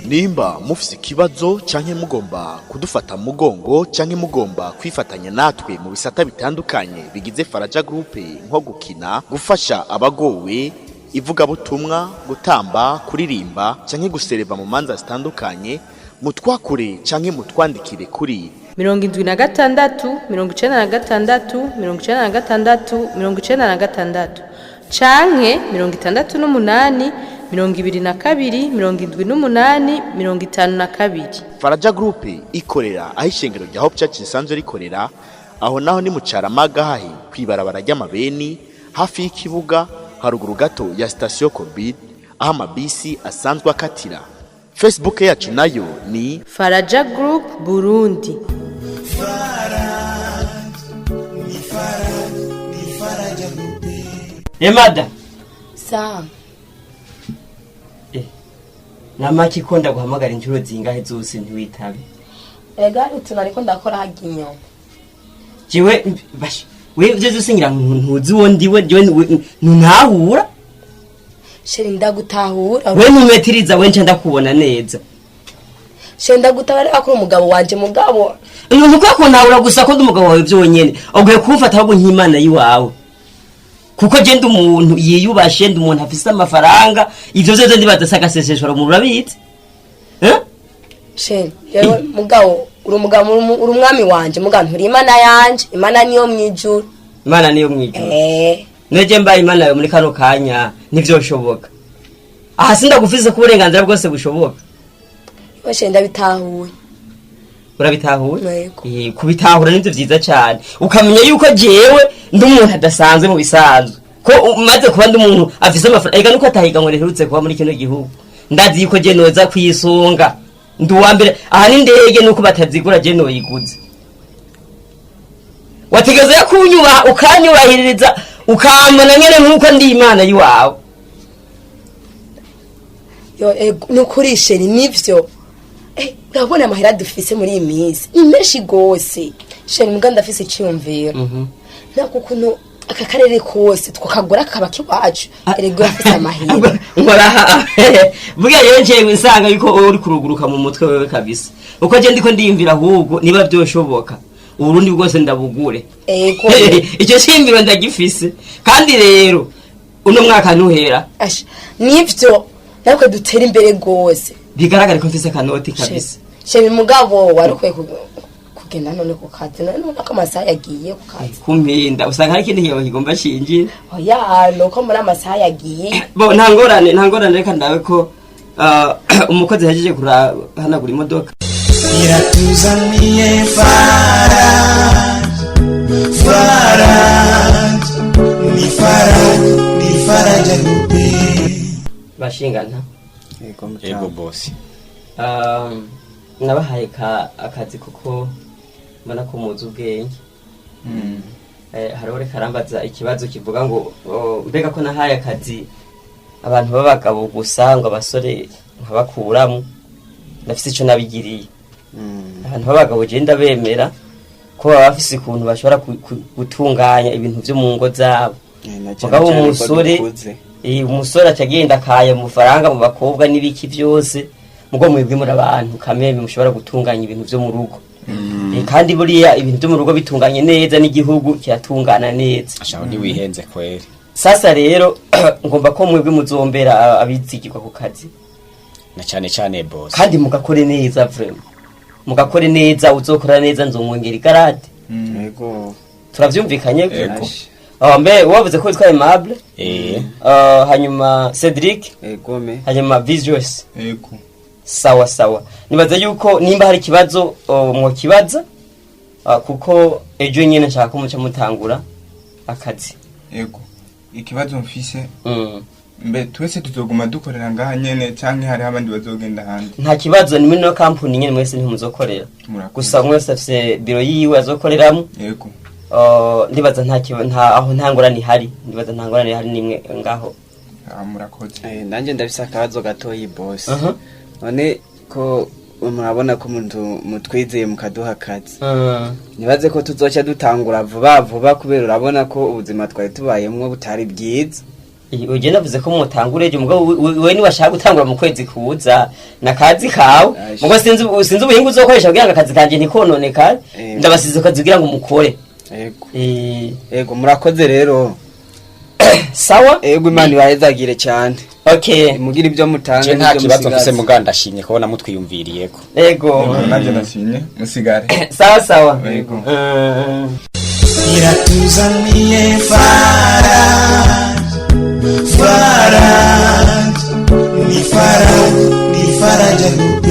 Nimba mufise ikibazo canke mugomba kudufata mu mugongo canke mugomba kwifatanya natwe mu bisata bitandukanye bigize Faraja Group, nko gukina, gufasha abagowe, ivugabutumwa, gutamba, kuririmba canke gusereva mu manza zitandukanye, mutwakure canke mutwandikire kuri 76 96 96 96 canke 68 22 78 52. Faraja Group ikorera aho ishengero rya Hope Church risanzwe rikorera. Aho naho ni mu Caramaga, hahi kwibarabara ry'amabeni, hafi y'ikibuga, haruguru gato ya sitasiyo Korbid, aho amabisi asanzwe akatira. Facebook yacu nayo ni Faraja Group Burundi. Emada. Sawa. Namaki ko ndaguhamagara inshuro zingahe zose ntiwitabe? Ega utuntu ariko ndakora harya inyuma. Jewe basha, we ivyo vyose ngira ngo ntuzi uwo ndiwe. Jewe ntuntahura. Chéri, ndagutahura. We ntumetiriza, we nca ndakubona neza. Chéri, ndagutahura ariko umugabo wanje, mugabo. Ntukwiye kuntahura gusa ko ndi umugabo wawe vyonyene, ukwiye kumfata ahubwo nk'imana y'iwawe, kuko je ndi umuntu yiyubashe, ndi umuntu afise amafaranga. Ivyo vyose ndibaza si agaseseshwa umuntu, urabizi, eh? Chéri, yewe mugabo, uri umugabo, uri umwami wanje, mugabo nturi imana yanje. Imana niyo mwijuru. Imana niyo mwijuru? Eh. Neje mbaye imana yawe muri kano kanya ntivyoshoboka. Aha sindagufise ko uburenganzira bwose bushoboka. Yewe chéri, ndabitahuye. Urabitahuye? Yego. Kubitahura nivyo vyiza cyane, ukamenya yuko jewe ndi umuntu adasanzwe mu bisanzwe, ko umaze kuba ndi umuntu afise amafaranga. Ega nuko atahiganwa riherutse kuba muri kino gihugu, ndazi yuko je noza kwisunga, ndi uwa mbere. Aha n'indege nuko batazigura, je noyiguze. Wategereza kunyubaha, ukanyubahiriza, ukambona nyene nkuko ndi imana y'iwawe. Yo, ego, nukuri chéri, nivyo. Urabona amahera dufise muri iyi minsi ni menshi gose, chéri. Muga ndafise iciyumviro, ntabwo ukuntu aka karere kose twakagura kakaba kiwacu. Erega urafise amahera. Nkora burya rero ngiye nsanga yuko wowe uri kuruguruka mu mutwe wewe kabisa, uko je ndiko ndiyumvira ahubwo niba byoshoboka Uburundi bwose ndabugure. Ego. Icyo cyiyumviro ndagifise, kandi rero uno mwaka ntuhera. Asha, nivyo, natwe dutera imbere gose. Bigaragare ko mfise akanoti kabisa. Chéri, mugabo wari ukwiye kugenda none ku kazi, none ubona ko amasaha yagiye ku kazi. Kumpinda usanga hari ikindi kintu kigomba cinjira. Oya, nuko muri amasaha yagiye. Bo, nta ngorane, nta ngorane. Reka ndabe ko umukozi yahejeje kurahanagura imodoka. Iratuzaniye Faraj, Faraj, ni Faraj, ni Faraja Group. Bashingana. Ego bosi. Nabahaye akazi kuko mbona ko muzi ubwenge. Hariho reka arambaza ikibazo kivuga ngo: "Oh, mbega ko nahaye akazi abantu b'abagabo gusa, ngo abasore nkabakuramo?" Ndafise ico nabigiriye. Abantu b'abagabo je ndabemera ko baba bafise ukuntu bashobora gutunganya ibintu vyo mu ngo zabo. Mugabo umusore, umusore aca agenda akaya mu mafaranga mu bakobwa n'ibiki vyose. Mugo mwebwe muri abantu kameme mushobora gutunganya ibintu vyo mu rugo. Kandi buriya ibintu vyo mu rugo bitunganye neza, n'igihugu kiratungana neza. Ashaho ntiwihenze kweri. Sasa rero ngomba ko mwebwe muzombera abizigirwa ku kazi. Na cyane cyane bosi. Kandi mugakore neza, vraiment mugakore neza. Uzokora neza nzomwongera igarade. Yego. Turavyumvikanye? Ego. Mbe wavuze ko witwa Aimable? Eh. Hanyuma Cedric? Ego me. Hanyuma Visuals? Ego. Sawa sawa. Nibaza yuko nimba hari ikibazo mwokibaza, kuko ejo nyene nshaka ko muca mutangura akazi. Ego, ikibazo mfise: mbe twese tuzoguma dukorera ngaha nyene canke hariho abandi bazogenda ahandi? Nta kibazo, ni muri no kampuni nyene mwese ntimuzokorera. Murakoze. Gusa umwe wese afise biro yiwe azokoreramwo. Yego. Ndibaza nta nta aho nta ngorane ihari, ndibaza nta ngorane ihari nimwe ngaho. Ah, murakoze. Nanjye ndafise akabazo gatoyi, boss. Aha. None ko murabona ko mutwizeye mukaduha akazi, nibaze ko tuzoca dutangura vuba vuba, kubera urabona ko ubuzima twari tubayemwo butari bwiza. Ugenda navuze ko mutangura ejo, mugabo we niwashaka gutangura mu kwezi kuza nakazi kawe. Aje. Mugo sinzi ubuhinga uzokoresha kugira ngo akazi kanje ntikononekare. Yego. Ndabasize akazi kugira ngo mukore. Ego. Eh, Ego, murakoze rero. Sawa. Ego, Imana ibahezagire cyane. Okay. Mugire ibyo mutanga Je nta n'ibyo kibazo mfise, musigaza. mugabo ndashimye kubona mutwiyumviriyeko. Ego. Nanjye ndashimye, musigare. Sawa sawa. Yego. Iratuzaniye Faraj, Faraj, ni Faraj, ni Faraja Group.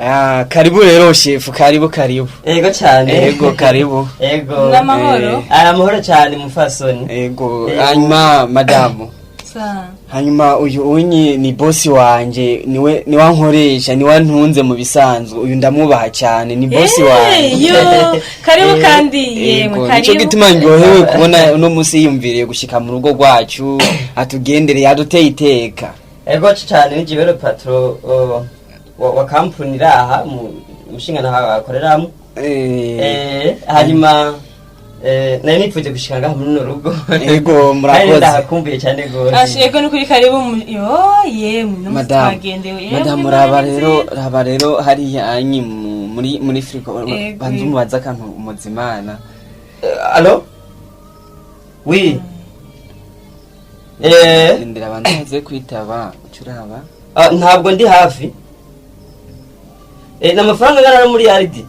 Ah, karibu rero shefu, karibu karibu. Ego cyane. Ego, karibu. Ego. N'amahoro. Amahoro cyane mufasoni. Ego, Ego. hanyuma madamu. Sa. Hanyuma uyu unyi ni bosi wanje, niwe niwe ankoresha, niwe antunze mu bisanzwe. Uyu ndamwubaha cyane, ni bosi wanje. Yo, karibu kandi yemwe. Ego, nico Karibu. gituma ndyohewe kubona uno musi yiyumviriye gushika mu rugo rwacu, atugendereye, aduteye iteka. Ego cyane, ni jibero patro wa kampuni iraha mu mushinga akoreramo. Hanyuma nari nipfuje gushika ngaha muri runo rugo. Ego, murakoze. Kandi ndahakumbuye cyane gose. Ashi, ego nukuri karibu yo yemwe no Madamu, twagendewe. Yemwe, madamu, Imana raba ni rero, nziza. raba rero hariya anyi muri frigo. Ego. Banza umubaze akantu muzimana. Allo? Oui. Rindira banza baze kwitaba, uca uraba. Ah, ntabwo ndi hafi. Ni amafaranga angana no muri yaridi.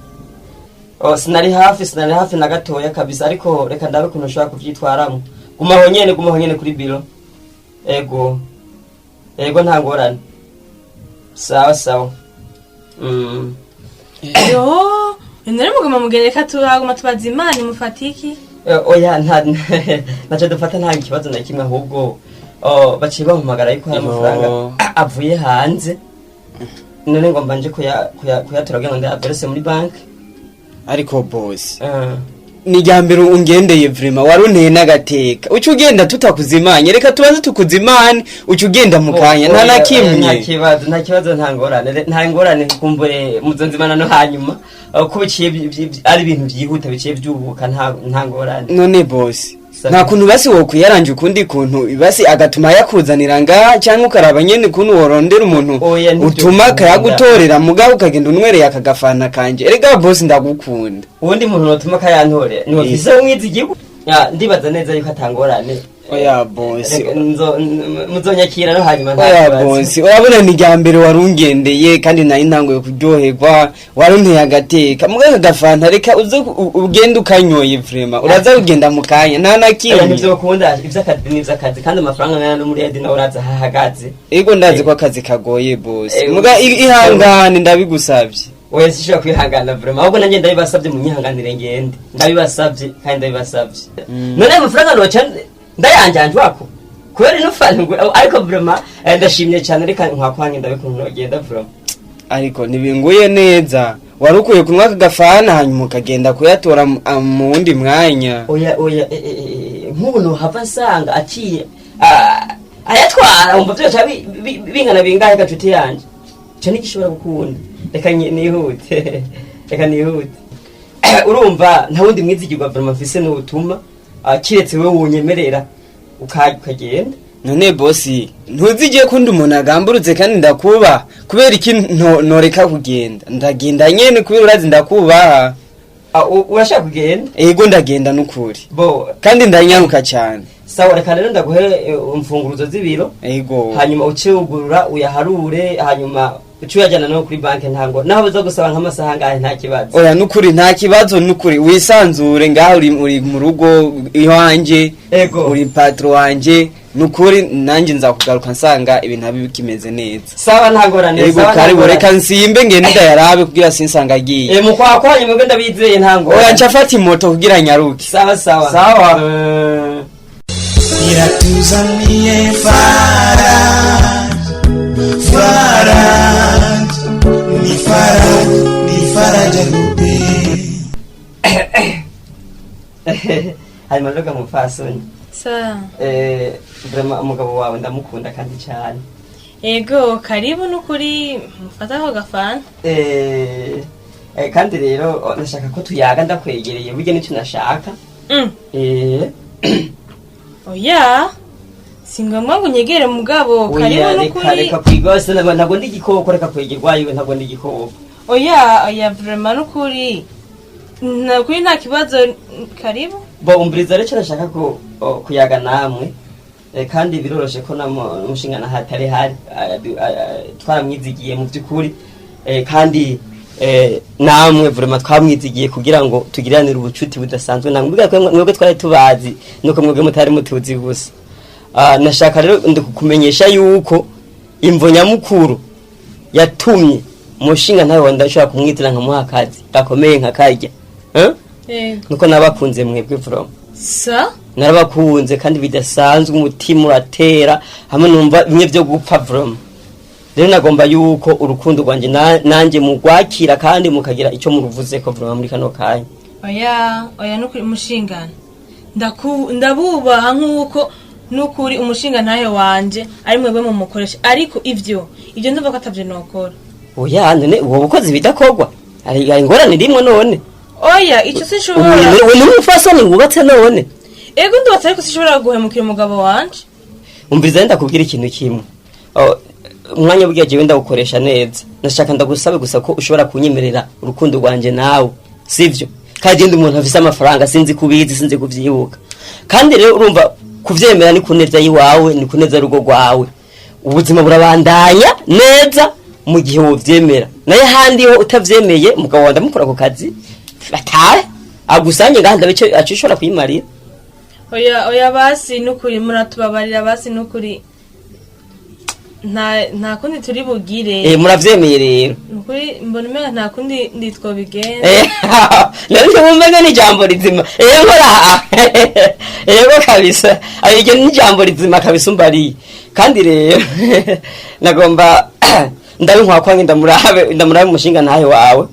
Oh, sinari hafi, sinari hafi na gatoya kabisa, ariko reka ndabe ukuntu ushobora kuvyitwaramo. Gumaho nyene, gumaho nyene kuri biro. Ego. Ego, nta ngorane. Sawa sawa. Yo, nari muguma mugende ka turaguma tubaza Imana imufatiki. Oya, nta naco dufata, nta kibazo na kimwe, ahubwo oh, baciye bampamagara yuko hari Yo. amafaranga avuye hanze, none ngomba nje kuyatora kugira ngo ndayaverse muri banki. Ariko bosi, ni irya mbere ungendeye, vrema warunteye n'agateka, uca ugenda tutakuzimanye. Reka tubanze tukuzimane, uca ugenda mu kanya, nta na Oya, nta kimwe. kibazo, nta kibazo, nta ngorane. Nta ngorane, kumbure muzonzimana no hanyuma. Ko biciye ari ibintu byihuta biciye byubuka, nta ngorane. None bosi, Sawa. nta kuntu basi wokwiyaranje ukundi kuntu basi agatuma yakuzanira ngaha, cyangwa ukaraba nyene ukuntu worondera umuntu Oya, ntibyo utuma bikunda. akayagutorera, mugabo ukagenda unwereye akagafana kanje? Erega bosi, ndagukunda. Uwundi muntu notuma akayantore ni ofise w'umwizigiwe. Ndibaza neza yuko atangorane. Oya bosi. Reka muzonyakira no hanyuma, nta Oya kibazo. bosi, urabona ni irya mbere warungendeye kandi nari ntanguye kuryoherwa, warunteye agateka, mugabo akagafanta reka uze ugende ukanyoye, vrema uraza kugenda mu kanya, nta na Oya, kimwe. ntivyo bakunda, ivy'akazi ni ivy'akazi, kandi amafaranga angana no muri edi nawe uraza ahahagaze. Ego, ndazi ko akazi kagoye bosi, Eh, muga ihangane, ndabigusabye. Oya, sinshobora kwihangana vraiment, ahubwo nanjye ndabibasabye munyihanganire ngende, ndabibasabye kandi ndabibasabye. None ayo mafaranga noca ndayanjanje wako kubera ino fanta ariko vraiment ndashimye cyane, reka nkwakwanye ndabikuntu nogenda vraiment. Ariko ntibinguye neza, wari ukwiye kunywa aka gafana hanyuma ukagenda kuyatora mu wundi mwanya. Oya oya, nk'ubu nohava nsanga aciye ayatwara, wumva vyoca bingana bingahe gacuti yanje? Ico ntigishobora gukunda, reka nihute, reka nihute. Urumva nta wundi mwizigirwa vraiment mfise n'ubutuma, kiretse wewe wonyemerera ukagenda. None bosi, ntuzigiye kundi umuntu agamburutse kandi ndakubaha, kubera iki noreka kugenda? Ndagenda nyene kubera urazi ndakubaha. Urashaka kugenda? Ego, ndagenda nukuri. Bo. Kandi ndanyaruka cyane. Sawa, reka rero ndaguhe imfunguruzo z'ibiro. Ego. Hanyuma uce wugurura uyaharure, hanyuma uce uyajyana no kuri banki, ntango naho baza gusaba nk'amasaha angahe, nta kibazo. Oya, nukuri nta kibazo, nukuri wisanzure ngaho, uri mu rugo iwanje. Ego. Uri patro wanje nukuri, nanjye nzakugaruka nsanga ibintu abi bikimeze neza. Sawa, nta ngorane. Ego. Sawa, nta Karibu. ngorane. Reka nsimbe ngende ndayarabe kugira sinsanga agiye. Mu kwa kwanyu mwebwe ndabizeye, nta ngorane. Oya, nca fata imoto kugira nyaruke. Sawa sawa. Sawa. Iratuzaniye Faraj, Faraj, ni Faraj, ni Faraja Group. Hanyuma rero mupfasoni, Sa. Vraiment umugabo wawe ndamukunda kandi cyane. Ego, karibu nukuri mufata ako gafanta. Kandi rero ndashaka ko tuyaga ndakwegereye, burya nicyo nashaka. Oya. Si ngombwa ngo unyegere mugabo, karibu. Oya, reka N'ukuri. Reka kwigose, ntabwo ndi igikoko, reka kwegerwa iwe, ntabwo ndi igikoko. Oya, oya, vraiment, n'ukuri, nukuri nta kibazo, karibu. Bo umviriza rero, icyo nashaka kuyaga namwe, kandi biroroshe ko umushinga hatari hari twaramwizigiye mu by'ukuri, kandi namwe vraiment twamwizigiye kugira ngo tugiranire ubucuti budasanzwe namwe. Mbega mwebwe twari tubazi, nuko mwebwe mutari mutuzi gusa. Nashaka rero ndikukumenyesha yuko imvo nyamukuru yatumye umushinga ntawe ndashobora kumwitira nkamuha akazi gakomeye nka karya, eh? Yego. Nuko nabakunze mwebwe vraiment. Sa? Narabakunze kandi bidasanzwe, umutima uratera hamwe numva bimwe byo gupfa vraiment. Rero nagomba yuko urukundo rwanjye nanjye mugwakira kandi mukagira icyo muruvuze ko vraiment muri kano kanya. Oya, oya, nukuri umushingana ndabubaha nk'uko nukuri umushinga ntahe wanje ari mwebwe mumukoresha, ariko ivyo ndumva ko atavyo nokora. Oya, none uwo bukozi bidakorwa hari ingorane rimwe none? Oya, ico sinshobora. We ni umupfasoni wubatse none? Ego, ndubatse, ariko sinshobora guhemukira umugabo wanje. Umviriza, ndakubwira ikintu kimwe. Oh, umwanya bwiya jewe ndawukoresha neza. Nashaka ndagusabe gusa ko ushobora kunyemerera urukundo rwanje nawe, sivyo? Kandi ndi umuntu afise amafaranga, sinzi kubizi, sinzi kuvyibuka. Kandi rero urumva, kuvyemera ni kuneza yiwawe, ni kuneza urugo rwawe. Ubuzima burabandanya neza mu gihe wovyemera. Naye handi ho utavyemeye, umugabo wawe ndamukura ku kazi atahe agusange ngaha, ndabe ico aco ushobora kuyimarira. Oya, oya, basi nukuri muratubabarira, basi nukuri nta kundi turi bugire. Eh, muravyemeye rero? Nukuri mbona umenga nta kundi nditwobigenza. Nari wumvaga ni ijambo rizima. Nkora yego kabisa. Ayo, iryo ni ijambo rizima kabisa umbariye. Kandi rero nagomba ndabe nkwa ndamurabe umushinga ntahe wawe.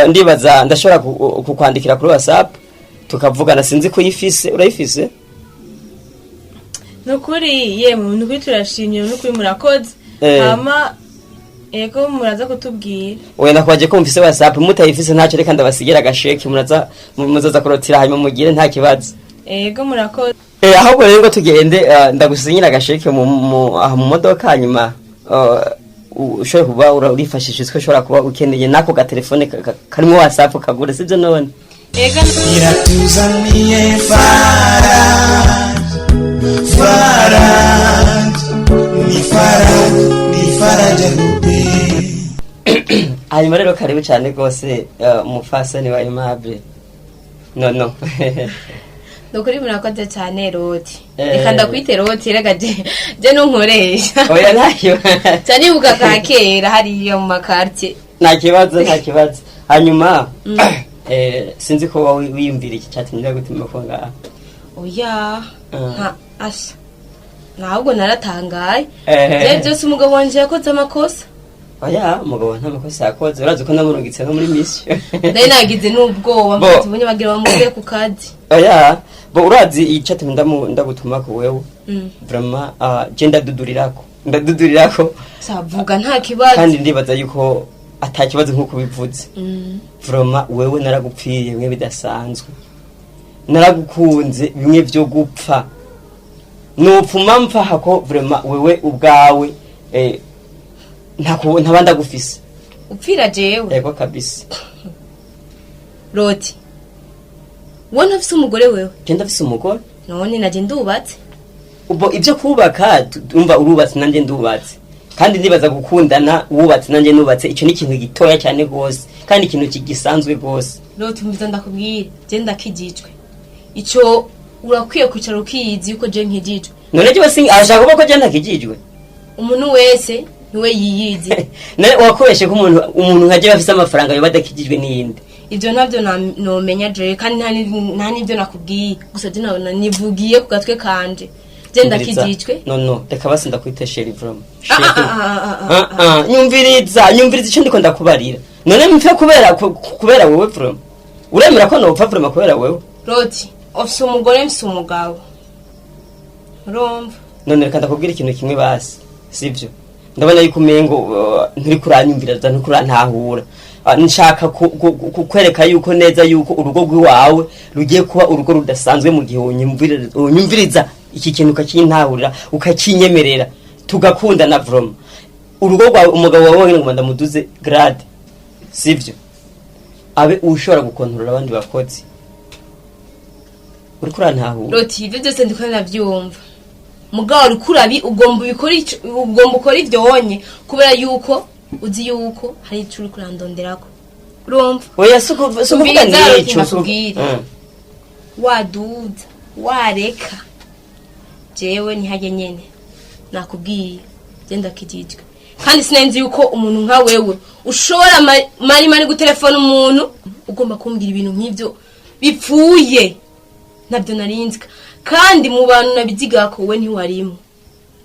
Ndibaza ndashobora kukwandikira kuri WhatsApp tukavugana, sinzi ko uyifise, urayifise? Nukuri yemwe, nukuri turashimye, nukuri murakoze. Hama ego, muraza kutubwira. Oya, nakwaje ko mufise WhatsApp. Mutayifise ntacyo, reka ndabasigira agasheki, muraza muzaza kurotira hanyuma mugire, nta kibazo. Ego, murakoze. Ahubwo rero ngo tugende, ndagusinyira agasheke mu aha mu modoka, hanyuma ushobora kuba urifashisha utwo ushobora kuba ukeneye, n'ako gatelefone karimo WhatsApp kagure, sibyo none? Ego. Iratuzaniye Faraj, Faraj, ni Faraj, ni Faraja Groupe. Hanyuma rero karibu cyane rwose, umupfasoni wa Aimable no. Nukuri murakoze cyane, Roti. Eh. Reka ndakwite Roti, reka je nunkoresha. Oya, ntayo. Cyane ibuka ka kera hariya mu makartie. Nta kibazo, nta kibazo. Hanyuma sinzi ko wowe wiyumvira iki cyatumye ndagutuma ko ngaha. Oya. Ah. Nta asha, ntabwo naratangaye. Eh. Je byose umugabo wanje yakoze amakosa. Oya, umugabo nta makosa yakoze, urazi ko namurungitse nko muri mission. Nari nagize n'ubwoba. Bo. Mfite ubunye bagira bamubwiye ku kazi. Oya, bo urazi icatumye ndagutuma ku wewe, vraiment, je ndadudurirako. Savuga, nta kibazo. Kandi ndibaza yuko ata kibazo nk'uko ubivuze. Vraiment, wewe naragupfiriye bimwe bidasanzwe, naragukunze bimwe vyo gupfa, nupfuma mpfa hako. Vraiment, wewe ubwawe ntaba ndagufise. Upfira jewe? Yego kabisa. Roti, wowe ntufise umugore wewe? Je ndafise umugore. None naje ndubatse. Ubwo ibyo kubaka, umva, urubatse nanjye ndubatse, kandi ndibaza gukundana wubatse nanjye nubatse, icyo ni ikintu gitoya cyane rwose, kandi ikintu kigisanzwe rwose. Roti, umviza ndakubwira, je ndakijijwe, ico urakwiye kwicara ukiyizi yuko je nkijijwe. None jyewe ashaka kuvuga ko je ntakijijwe? Umuntu wese niwe yiyizi. None wakubeshe ko umuntu nka jewe afise amafaranga yoba adakijijwe n'iyindi? Ivyo navyo nomenya jewe, kandi nta n'ivyo nakubwiye gusa, je nivugiye ku gatwe kanje, je ndakijijwe. No, reka basi ndakwita chéri vraiment. Ah, ah, ah, ah, ah, ah. Ah, nyumviriza, nyumviriza icyo ndiko ndakubarira. None mpfe kubera wewe? Vraiment, uremera ko nopfa vraiment kubera wewe? Roti, ufise umugore, mfise umugabo, urumva? None reka ndakubwira ikintu kimwe basi, sivyo? Ndabona yuko umengo nturi kuranyumviriza, nturi kurantahura. Nshaka kukwereka yuko neza yuko urugo rw'iwawe rugiye kuba urugo rudasanzwe mu gihe unyumviriza. Iki kintu ukakintahurira, ukakinyemerera, tugakundana vraiment, urugo rwawe, umugabo wawe wenyine ngo ndamuduze grade, sivyo? Abe ushobora gukontorora abandi bakozi, uriko urantahura? Roti, ivyo byose ndiko ndavyumva, mugabo uriko urabi ugomba ubikora ugomba ukora ivyo wonye kubera yuko uzi yuko hari ico uriko urandonderako, urumva? Oya, sukuvuga Umviriza, Roti, nico. ndakubwire. Waduza wareka, jewe ntihajye nyene nakubwiye, je ndakijijwe kandi sinenzi yuko umuntu nka wewe ushobora mari mari gutelefona umuntu ugomba kumbwira ibintu nk'ivyo bipfuye. Ntabyo narinzi kandi mu bantu nabizigako we ntiwarimo.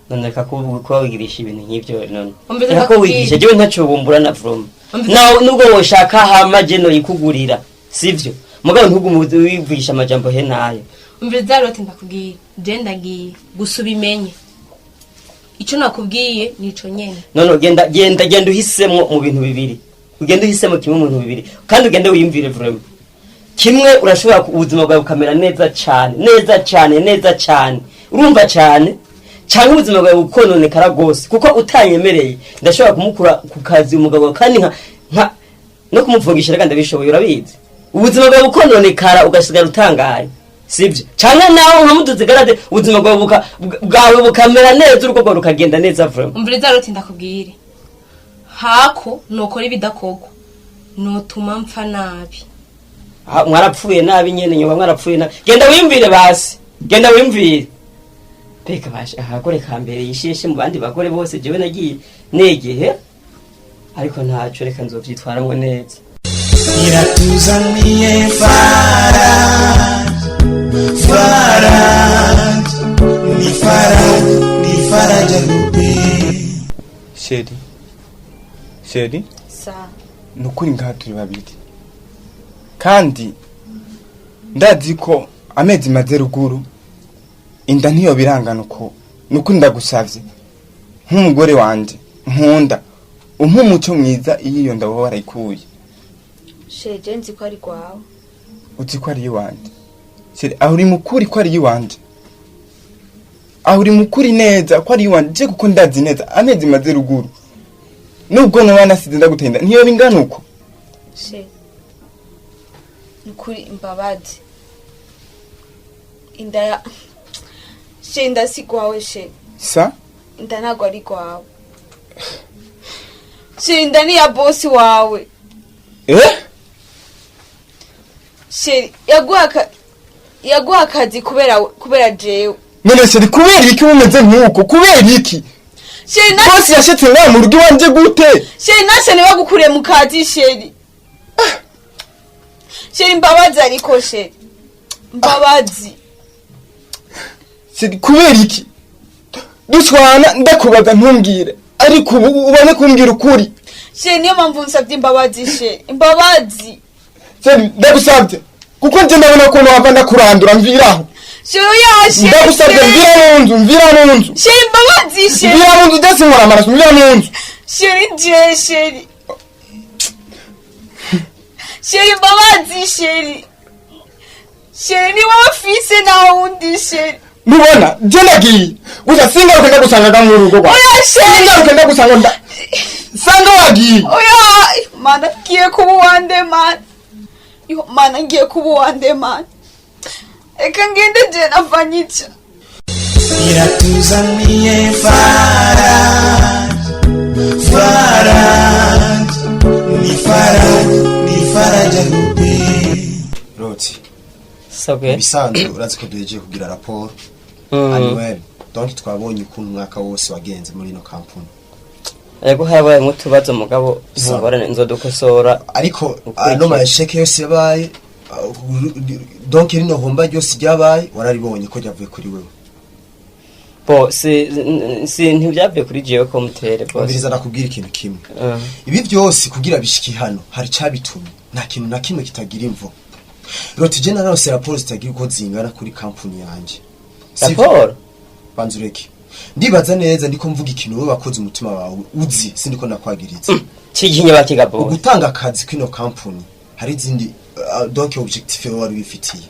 None reka kuba wigirisha ibintu nk'ivyo none. Umviriza, Reka ko ndakubwire. wigisha, jewe ntaco bumbura na vraiment. Umviriza. Nawe nubwo woshaka hama je noyikugurira, sivyo? Mugabo ntugume wivugisha amajambo he nayo. Umviriza Roti, ndakubwiye, je ndagiye gusa ubimenye, ico nakubwiye nico nyene. None genda, genda, genda uhisemwo mu bintu bibiri, ugende uhisemo kimwe mu bintu bibiri, kandi ugende wiyumvire vraiment. Kimwe urashobora ubuzima bwawe bukamera neza cane, neza cane, neza cane, urumva cane, canke ubuzima bwawe bukononekara rwose, kuko utanyemereye ndashobora kumukura ku kazi umugabo wawe, kandi nka no kumupfungisha reka ndabishoboye, urabizi. Ubuzima bwawe bukononekara ugasigara utangaye, sibyo? Canke nawe nkamuduze grade, ubuzima bwawe bwawe bukamera neza, urugo rwawe rukagenda neza vraiment. Umviriza Roti, ndakubwire, hako nokora ibidakorwa notuma mpfa nabi. Ah, mwarapfuye nabi nyene, nyoba mwarapfuye nabi. Genda wiyumvire basi, genda wiyumvire. Mbega basha, akagore ka mbere yisheshe mu bandi bagore bose jewe nagiye negehe, ariko ntaco, reka nzovyitwaramwo neza. Iratuzaniye Faraj, Faraj, ni Faraj, ni Faraja Groupe. Chérie, chérie. Sa. Ni ukuri ngaha turi babiri, kandi ndazi ko amezi maze ruguru inda ntiyo birangana uko. Ni ukuri ndagusavye nk'umugore wanje nkunda, umpe umuco mwiza iyo iyo nda wowe warayikuye. Sheje, nzi ko ari rwawe. Uzi ko ari iwanje, chérie? Aho uri mukuri ko ari iwanje, aho uri mukuri neza ko ari iwanje je, kuko ndazi neza amezi maze ruguru, nubwo noba nasize ndagutenda ntiyo bingana uko. She, ni ukuri imbabazi, inda ya she, inda si rwawe she. Sa? Inda ntabwo ari rwawe she, inda ni iya bosi wawe. Eh? She, yaguha akazi kubera jewe. None chérie, kubera iki umeze nk'uko? Kubera iki? Chérie, na Bosi yashitse ngaha mu rugo iwanje gute? Chérie, nase ntibagukuriye mu kazi. Chérie, chérie, imbabazi, ariko chérie, mbabazi. Chérie, kubera iki dushwana ndakubaza ntumbwire, ariko ubu ubone kumbwira ukuri? Chérie, niyo mpamvu nsabye imbabazi, chérie, imbabazi. Chérie, ndagusabye, kuko nje ndabona ko wava ndakurandura, mviraho. Chérie, oya chérie. Ndagusabye, mvira mu nzu, mvira mu nzu. Chérie, imbabazi, chérie. Mvira mu nzu, ndetse nkora amaraso, mvira mu nzu. Chérie, je chérie, chérie, imbabazi, chérie, chérie, ni wowe mfise, nta wundi, chérie. Mubona je ndagiye gusa, singaruke ndagusangaga mu rugo rwawe. Oya chérie. Singaruke ndagusanga, nda sanga wagiye. Oya mana, ngiye kuba uwande mana? Yo mana, ngiye kuba uwande mana? Reka ngende, je navanyica. Iratuzaniye Faraj, Faraj, ni Faraj, ni Faraja Groupe. Roti. Sabwe. Ibisanzwe urazi ko duhejeje kugira raporo annuel, donc twabonye ukuntu umwaka wose wagenze muri ino kampuni. Ego, habaye nk'utubazo, mugabo ntungorane, nzodukosora. Ariko Ukurikira. ano ma échecs yose yabaye, donc rino homba ryose ryabaye, wararibonye ko ryavuye kuri wewe. Bo si ntibyavuye kuri jewe komutere bose. Umviriza, nakubwira ikintu kimwe. Ibi byose kugira bishike hano hari cabitumye, nta kintu na kimwe kitagira imvo. Roti, je narose raporo zitagira uko zingana kuri kampuni yanje. Sivyo? Raporo? Banza ureke, ndibaza neza ndiko mvuga ikintu wowe wakoze umutima wawe uzi, sindiko nakwagiriza. Ciginya bakigabo. Ugutanga akazi kwino kampuni hari izindi donc objectif wowe wari wifitiye,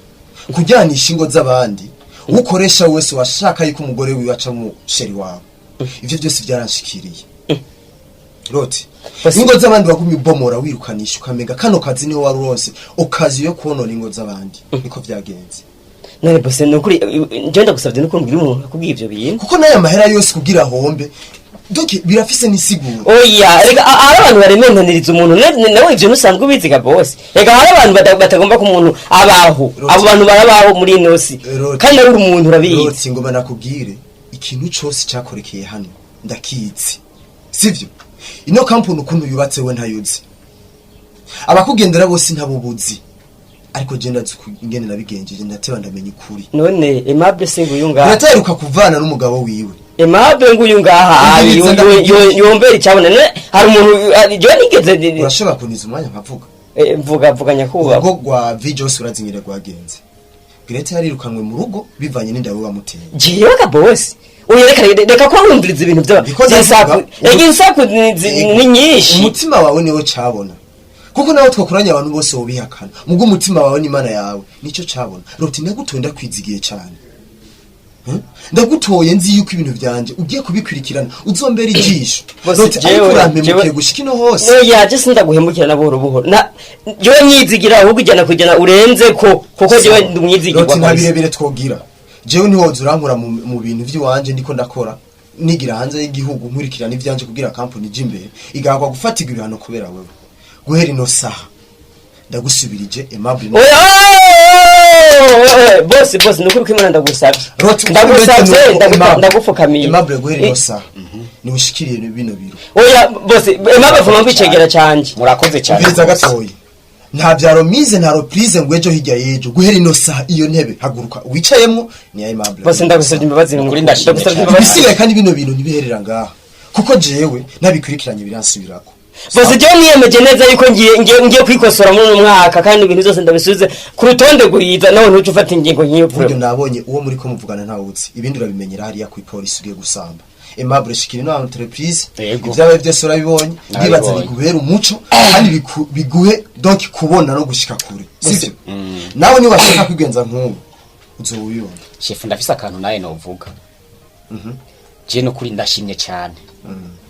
kujyanisha ingo z'abandi. Ukoresha wese washaka yuko umugore wiwe aca mu chéri wawe. Ivyo byose byaranshikiriye. Roti, ingo z'abandi wagumye ubomora, wirukanisha, ukamenga kano kazi niho wari uronse occasion yo konona ingo z'abandi. Niko vyagenze. None boss, nukuri njye ndagusavye, nukuri mbwira umuntu akubwiye ivyo bintu. Kuko n'aya mahera yose kugira hombe, donc birafise n'isiguro. Oya, reka, hari abantu barementaniriza umuntu. Nawe ivyo ntusanzwe ubizi ga boss. Reka, hari abantu batagomba ko umuntu abaho. Abo bantu barabaho muri ino si, kandi nawe uri umuntu, urabizi. Roti, ngoma nakubwire ikintu cose cyakorekeye hano ndakizi, sivyo? Ino kampuni ukuntu yubatse we ntayuzi, abakugendera bose ntabubuzi, ariko je ndazi ingene nabigenjeje, ndateba ndamenya ukuri. None Aimable se nguyu ngaha? Urataheruka kuvana n'umugabo wiwe. Aimable nguyu ngaha. Umviriza, ndakubwira. Yombera icabona. None hari umuntu jewe nigeze Urashobora kuniza umwanya nkavuga? Mvuga, vuga nyakubahwa. Urugo rwa Vijos urazi rwagenze. Greta yarirukanwe mu rugo bivanye n'indabo bamuteye. Jewe ka boss, oya, reka, reka ko wumviriza ibintu by'aba Ndiko by'insaku. ndavuga. Reka, insaku ni nyinshi. Umutima wawe niwo cabona, kuko nawe twakoranye abantu bose wobihakana, mubwo umutima wawe n'Imana yawe nico cabona. Roti, ndagutoye, ndakwizigiye cyane. Ndagutoye nzi yuko ibintu vyanje ugiye kubikurikirana, uzombera ijisho. Boss, Roti, ariko urampemukiye gushika ino hose. Oya, je sindaguhemukira na buhoro buhoro. Na jewe nyizigira ahubwo ijana kujana urenze ko, kuko jewe ndi umwizigirwa Roti, nta kabisa. birebire twogira. Jewe ntiwoza urankura mu bintu vy'iwanje ndiko ndakora, nigira hanze y'igihugu, nkurikirana ivyanje kugira kampuni ije imbere, igahakwa gufatirwa ibihano kubera wewe. Guhera ino saha ndagusubirije Aimable. Oya, oya, boss, boss, nukuri ko Imana, ndagusabye. Roti, Ndagusabye, ndagupfukamiye. Aimable, guhera ino saha niwushikiriye bino biro. Oya boss, Aimable vuma kwicegera canje. Murakoze cyane. Umviriza gatoyi, nta bya remise, nta reprise, ngo ejo hirya y'ejo. Guhera ino saha iyo ntebe haguruka wicayemwo ni Aimable. Boss, ndagusabye imbabazi. Nukuri ndashimye Ndagusabye cyane. imbabazi. Ibisigaye kandi bino bintu ntibiherera ngaha, kuko jewe nabikurikiranye biransubirako. Boss, jewe niyemeje neza yuko ngiye kwikosora muri uyu mwaka, kandi ibintu byose ndabisubize ku rutonde rwiza. Nawe ntuce ufata ingingo nk'iyo. Buryo nabonye uwo muri ko muvugana ntawuzi, ibindi urabimenyera hariya ku ipolisi ugiye gusamba. Aimable, shikira ino entreprise. Yego. Ibyabaye byose urabibonye, ndibaza. Nabibonye. Biguhera umuco kandi biguhe donc kubona no gushika kure, sivyo? Nawe niba washaka kwigenza nk'ubu uzobibona. Shefu, ndafise akantu nawe novuga. Je nukuri ndashimye cyane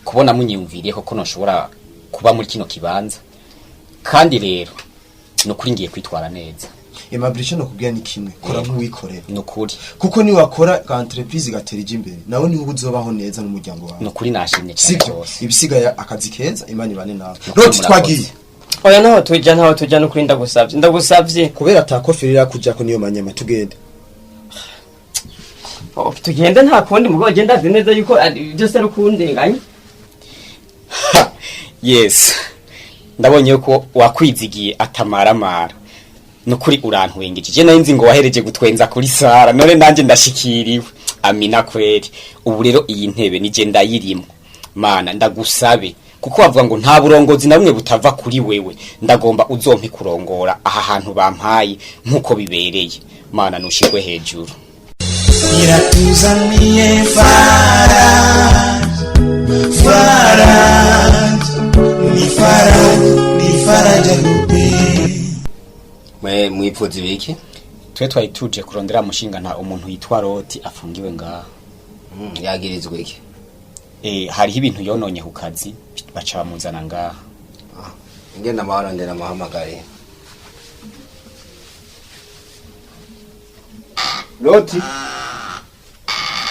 kubona munyiyumviriye ko noshobora kuba muri kino kibanza, kandi rero nukuri ngiye kwitwara neza. Aimable, icyo nakubwira ni kimwe: kora nk'uwikorera. Nukuri. Kuko niwakora ka entreprise igatera ija imbere, nawe niwe uzobaho neza n'umuryango wawe. Nukuri nashimye cyane Sivyo? rwose. Ibisigaye, akazi keza, Imana ibane nawe. Nukuri Roti, murakoze. twagiye. Oya, ntaho tuja, ntaho tuja, nukuri ndagusabye, ndagusabye. Kubera atakoferi irakujako niyo manyama, tugende. Oh, tugende, nta kundi. Mugabo genda azi neza yuko byose ari ukundenganya. Yes, ndabonye ko wakwizigiye atamaramara. Nukuri urantwengeje. Je nari nzi ngo wahereje gutwenza kuri Sara, none nanjye ndashikiriwe. Amina kweri. Ubu rero iyi ntebe nije ndayirimo. Mana, ndagusabe, kuko bavuga ngo nta burongozi na bumwe butava kuri wewe, ndagomba uzompe kurongora aha hantu bampaye nk'uko bibereye. Mana, nushirwe hejuru. Iratuzaniye Faraja, Faraja, ni Faraja, ni Faraja Groupe. Mwe mwipfuza ibiki? Twe twari tuje kurondera mushinga nta umuntu yitwa Roti afungiwe ngaha. Yagirizwe iki? Hariho ibintu yononye ku kazi, baca bamuzana ngaha. Ngenda amahoro, ndera amahamagare. Roti,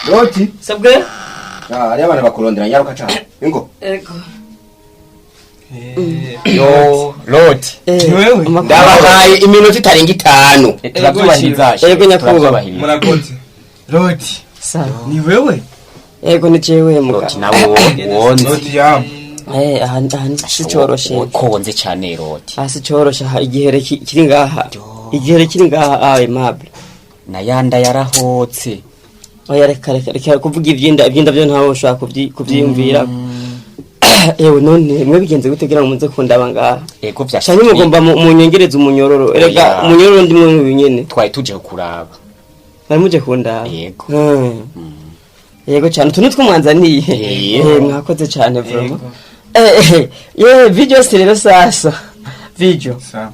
Roti. Sabwe. Ah, hariyo abantu bakurondera, nyaruka cane, ingo. Ego. Yo Roti. Wewe. Ndabahaye iminota itarenga 5. Turabyubahiriza. Ego nyakubahwa. Murakoze. Roti. Sawa. Ni wewe? Ego, ni jewe muga. Roti, nawe wonze. Roti yam. Aha si coroshe. Konze cyane Roti. Aha si coroshe, aha igihere kiri ngaha, igihere kiri ngaha, ah, Aimable. Nayanda yarahotse. Oya, reka, reka, reka kuvuga ivyinda. Ivyinda byo ntawe ushobora kuvyiyumvira. Ewe, none mwe bigenze gute kugira ngo muze kundaba ngaha? Ego, vyashitse. Canke mugomba munyongereze umunyororo? Erega Oya. umunyororo ndimwe n'uyu nyene. Twari tuje kuraba. Bari muje kundaba? Yego. Yego cyane, utu nitwo mwanzaniye. Yego. Mwakoze cyane vraiment. Ye video si rero sasa video. Sawa.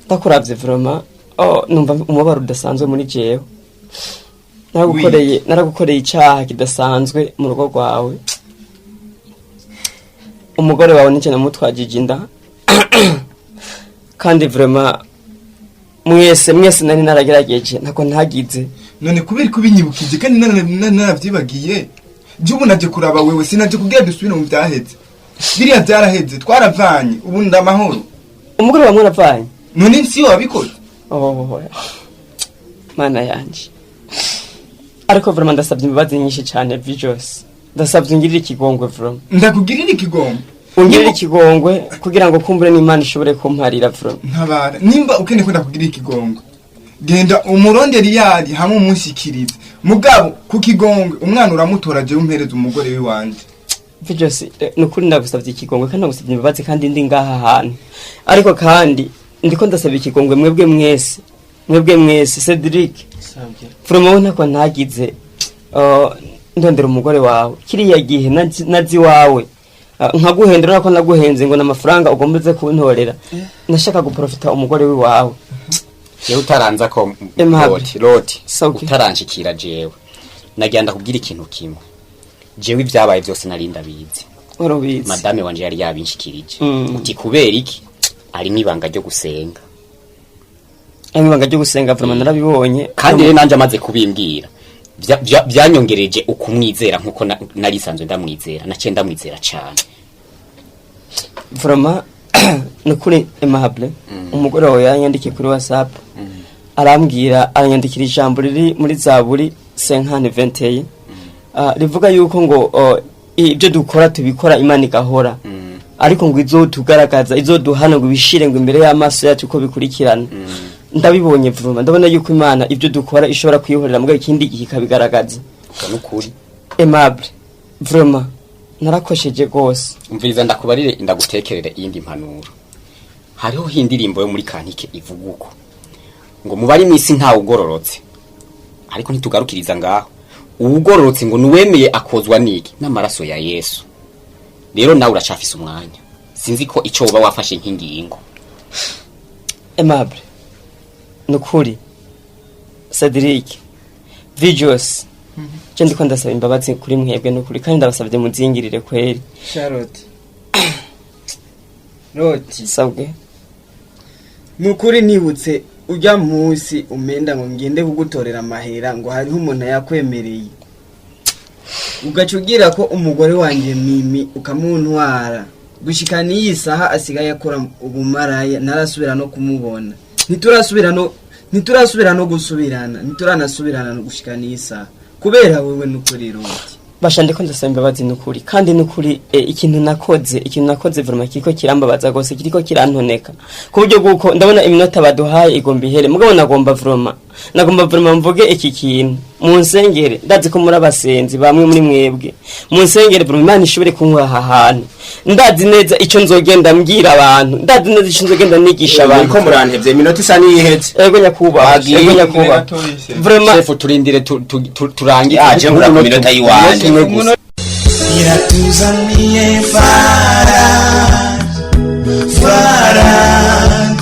Ndakuravye vraiment. Oh, numva umubabaro udasanzwe muri jewe. Naragukoreye icyaha kidasanzwe mu rugo rwawe. Umugore wawe nicyo namutwajije inda. Kandi vraiment mwese nari naragerageje ntako ntagize. None kubera ko ubinyibukije kandi naravyibagiye, je ubu naje kuraba wewe, sinaje kugira dusubire mu vyaheze. Biriya vyaraheze, twaravanye, ubu ndamahoro. Umugore wawe mwaravanye? None si wabikoze? Oh, mana yanje. Ariko vraiment ndasabye imbabazi nyinshi cyane Vijos. Ndasabye ungirire ikigongwe vraiment. Ndakugirira ikigongwe? Ungirire ikigongwe kugira ngo kumbure n'Imana ishobore kumparira vraiment. Ntabara, nimba ukeneye ko ndakugirira ikigongwe, genda umuronderi yari hamwe umunshikirize. Mugabo ku kigongwe umwana uramutora, jewe umpereza umugore wiwanje. Vijos, nukuri ndagusabye ikigongwe kandi ndagusabye imbabazi kandi ndi ngaha hantu. Ariko kandi ndiko ndasaba ikigongwe mwebwe mwese. Mwebwe mwese Cedric. Vraiment ntako ntagize. Ndondera umugore wawe kiriya gihe nazi wawe nkaguhendera nako naguhenze ngo namafaranga ugomba kuntorera. Nashaka guprofita umugore wiwawe. Jewe utaranza ko Loti utaranshikira jewe nagira ndakubwira ikintu kimwe. Jewe ibyabaye byose nari ndabizi. Warabizi. Madame wanje yari yabinshikirije. Uti kubera iki? Ari mwibanga ryo gusenga. Ibanga ryo gusenga vraiment narabibonye. Kandi rero nanje amaze kubimbwira byanyongereje ukumwizera nkuko nari sanzwe ndamwizera, naciye ndamwizera cyane. Vraiment nukuri aimable umugore wawe yanyandikiye kuri WhatsApp. Arambwira, aranyandikira ijambo riri muri Zaburi 521. Rivuga yuko ngo ibyo dukora tubikora Imana igahora. Ariko ngo izotugaragaza, izoduhana ngo ibishire ngo imbere y'amaso yacu ko bikurikirana. Ndabibonye vuba, ndabona yuko Imana ibyo dukora ishobora kwihorera mbwa ikindi gihe ikabigaragaza. Nukuri aimable vraiment narakosheje gose. Umviriza ndakubarire, ndagutekerere iyindi mpanuro. Hariho indirimbo yo muri kantike ivuga uko ngo mubari misi nta ugororotse, ariko ntitugarukiriza ngaho. Uwugororotse ngo nuwemeye akozwa niki n'amaraso ya Yesu. Rero nawe uracafise umwanya, sinzi ko ico uba wafashe nk'ingingo. Aimable nukuri Cedric Vijos, je ndiko ndasaba imbabazi kuri mwebwe nukuri kandi ndabasabye muzingirire kweri. Charlotte Loti sabwe nukuri nibutse ujya munsi umenda ngo ngende kugutorera amahera ngo hariho umuntu yakwemereye, ugaca ugira ko umugore wanjye Mimi ukamuntwara gushika n'iyi saha asigaye akora ubumaraya, ntarasubira no kumubona, ntiturasubira no gusubirana, ntituranasubirana no gushika n'iyi saha kubera wewe nukuri Loti. Basha ndiko ndasaba imbabazi nukuri kandi nukuri ikintu nakoze vraiment kiriko kirambabaza gose, kiriko kirantoneka ku buryo bwuko ndabona iminota baduhaye igomba ihere. Mugabo nagomba vraiment mvuge iki kintu munsengere. Ndazi ko muri abasenzi bamwe muri mwebwe, munsengere vraiment Imana ishobore kunkura aha hantu. Ndazi neza ico nzogenda mbwira abantu, ndazi neza ico nzogenda nigisha abantu. Niko murantevye iminota isa niyihetse. Ego nyakubahwa, ego nyakubahwa. Vraiment chef turindire turangize. Aje ngura ku minota yiwanje. Iratuzaniye Faraj, Faraj,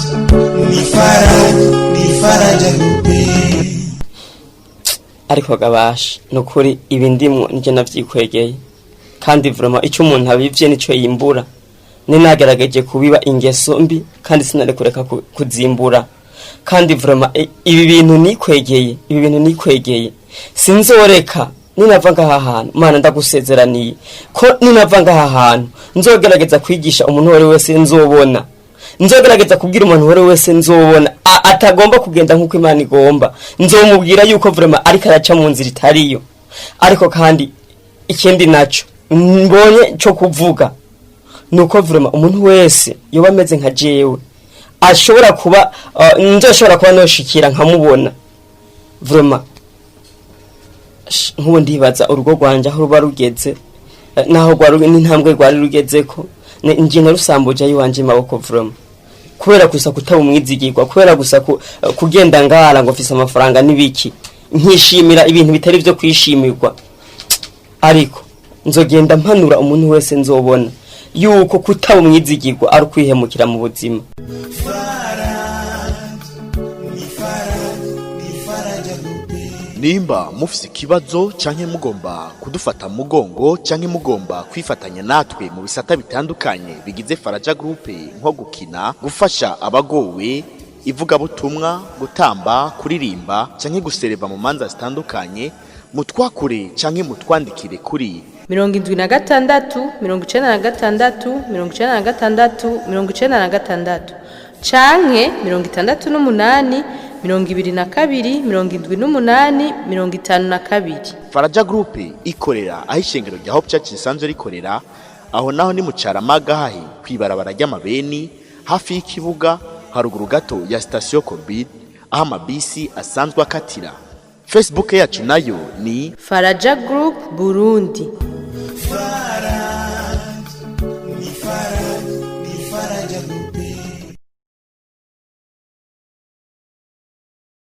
ni Faraj, ni Faraja Groupe. Ariko gabasha nukuri ibi ndimwo nije navyikwegeye kandi vraiment ico umuntu abivye nico yimbura. Ninagerageje kubiba ingeso mbi kandi sinarekureka kuzimbura. Kandi vraiment ibi bintu nikwegeye, sinzoreka ninava ngaha hantu. Mana ndagusezeraniye ko ninava ngaha hantu nzogerageza kwigisha umuntu wari wese nzobona, nzogerageza kubwira umuntu wari wese nzobona atagomba kugenda nkuko Imana igomba, nzomubwira yuko vraiment ariko araca mu nzira itariyo. Ariko kandi ikindi naco mbonye cyo kuvuga nuko vraiment umuntu wese yoba ameze nka jewe ashobora kuba nzoshobora kuba noshikira nkamubona vraiment. Nkubu ndibaza urugo rwanje aho ruba rugeze, naho rwari n'intambwe rwari rugezeko, nje narusambuje ayiwanje maboko vraiment kubera gusa kutaba umwizigirwa, kubera gusa kugenda ngara ngo mfise amafaranga n'ibiki, nkishimira ibintu bitari byo kwishimirwa. Ariko nzogenda mpanura umuntu wese nzobona yuko kutaba umwizigirwa ari ukwihemukira mu buzima. Nimba mufise ikibazo canke mugomba kudufata mu mugongo canke mugomba kwifatanya natwe mu bisata bitandukanye bigize Faraja Group, nko gukina, gufasha abagowe, ivugabutumwa, gutamba, kuririmba canke gusereva mu manza zitandukanye, mutwakure canke mutwandikire kuri 76 96 96 96 canke 68 22 78 52. Faraja Group ikorera aho ishengero rya Hope Church risanzwe rikorera. Aho naho ni mu Caramaga, hahi kwibarabara ry'amabeni, hafi y'ikibuga, haruguru gato ya sitasiyo Covid, aho amabisi asanzwe akatira. Facebook yacu nayo ni Faraja Group Burundi.